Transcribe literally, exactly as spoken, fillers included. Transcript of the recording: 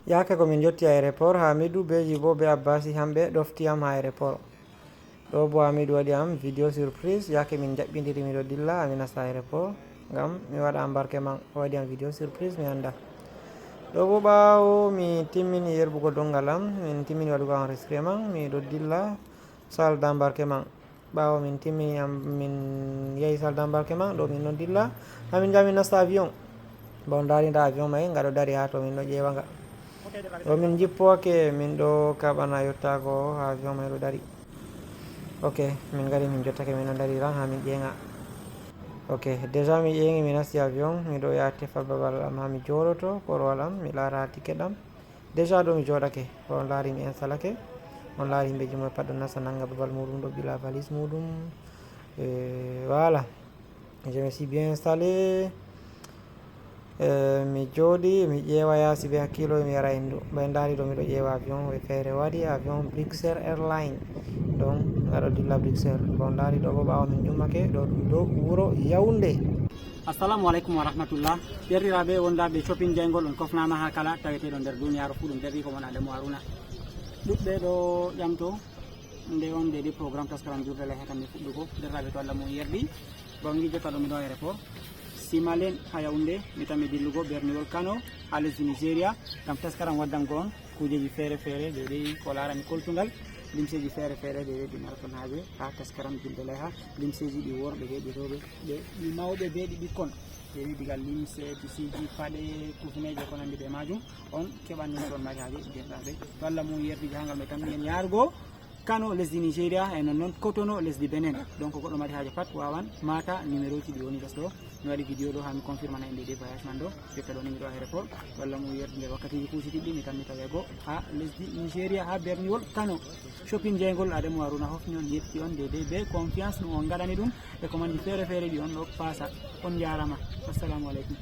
Yaake ko min njotti aéroport, Hamidou be Jibo be Abbasi hamɓe ɗofti am ha aéroport. Ɗo bo Hamidou waɗi am vidéo surprise, yaake min jaɓɓindiri miɗo dilla, ami nasta aéroport ngam mi waɗa embarquement. O waɗi am vidéo surprise, mi anda. Ɗo bo ɓawo mi timmini yerɓugo dongal am, min timmini waɗugo enregistrement, miɗo dilla salle d'embarquement. Ɓawo min timmini am, min yehi salle d'embarquement, ɗo min ɗon dilla. Ha min njaha min nasta avion. Ba on ndaari nda avion mai, nga ɗo dari ha to, min ɗo ƴeewa nga. Ɗo min jippoke, min ɗo kaɓana yottago ha avion mai ɗo dari. Ok, min ngari min jottake, min ɗo dari ran ha min ƴeeŋa. Ok, déjà mi ƴeeŋi, mi nasti avion, miɗo yaha tefa babal am ha mi jooɗoto, korowal am, mi laara ticket am. Déjà ɗo mi jooɗake, on laari mi installake, on laari himɓe jimo pat ɗon nasta nanga babal muɗum, ɗo ɓila valise muɗum. Eh, voilà, je me suis bien installé. Eh, mi jooɗi, mi ƴeewa yaasi be hakkilo, mi yara hendu. Ɓe ndaari ɗo miɗo ƴeewa avion, ɓe feere waɗi avion Bruxelles Airline. Donc, ngaɗo dilla Bruxelles. Bon, ndaari ɗo bo ɓaawo min ƴummake, ɗo ɗum dow wuro Yaoundé. Assalamu alaikum wa rahmatullah. Yerɗiraaɓe wondaaɓe Shopping Jayngol, on kofnaama haa kala taweteeɗo nder duniyaaru fuu, ɗum derɗi ko mon Adamu Haruna. Ɗuɗɓe ɗo ƴamto nde on deedi programme taskaram juulde laahe hannde fuɗɗugo. Derɗiraaɓe, to Allah mum yerɗi, banngi jotta ɗo miɗo aéroport Simalen haa Yaoundé, mi tammi dillugo berniwol Kano haa lesdi Nigeria ngam taskaram waddango on kuujeji feere-feere deedi ko laarani koltungal, limseeji feere-feere deedi ɗi maraton haaje haa taskaram juulde laahe, limseeji ɗi worɓe be ɗi rewɓe, ɗi mawɓe be ɗi ɓikkon. Deedi diga limse, tisiiji, paɗe, kufineeje ko nanndi be maajum, on keɓan ɗum to on mari haaje, derɗiraaɓe. To Allah mum yerɗi, jahangal mai tammi en yaarugo Kano, lesdi Nigeria, e nonnon Kotono, lesdi Benin. Donc goɗɗo mari haaje pat wawan maata numéro ji ɗi woni les ɗo. Mi waɗi vidéo ɗo haa mi confirmana en deedi voyage man ɗo. Jotta ɗo ni miɗo aéroport. To Allah mum yerɗi, nder wakkatiiji kuusitiɗɗi mi tammi taweego haa lesdi Nigeria, haa berniwol Kano. Shopping Jayngol, Adamu Haruna hofni on, yetti on deedi be confiance ɗum on ngaɗani ɗum e ko nanndi feere-feere ɗi on ɗo paasa. On njaaraama. Assalamu alaikum.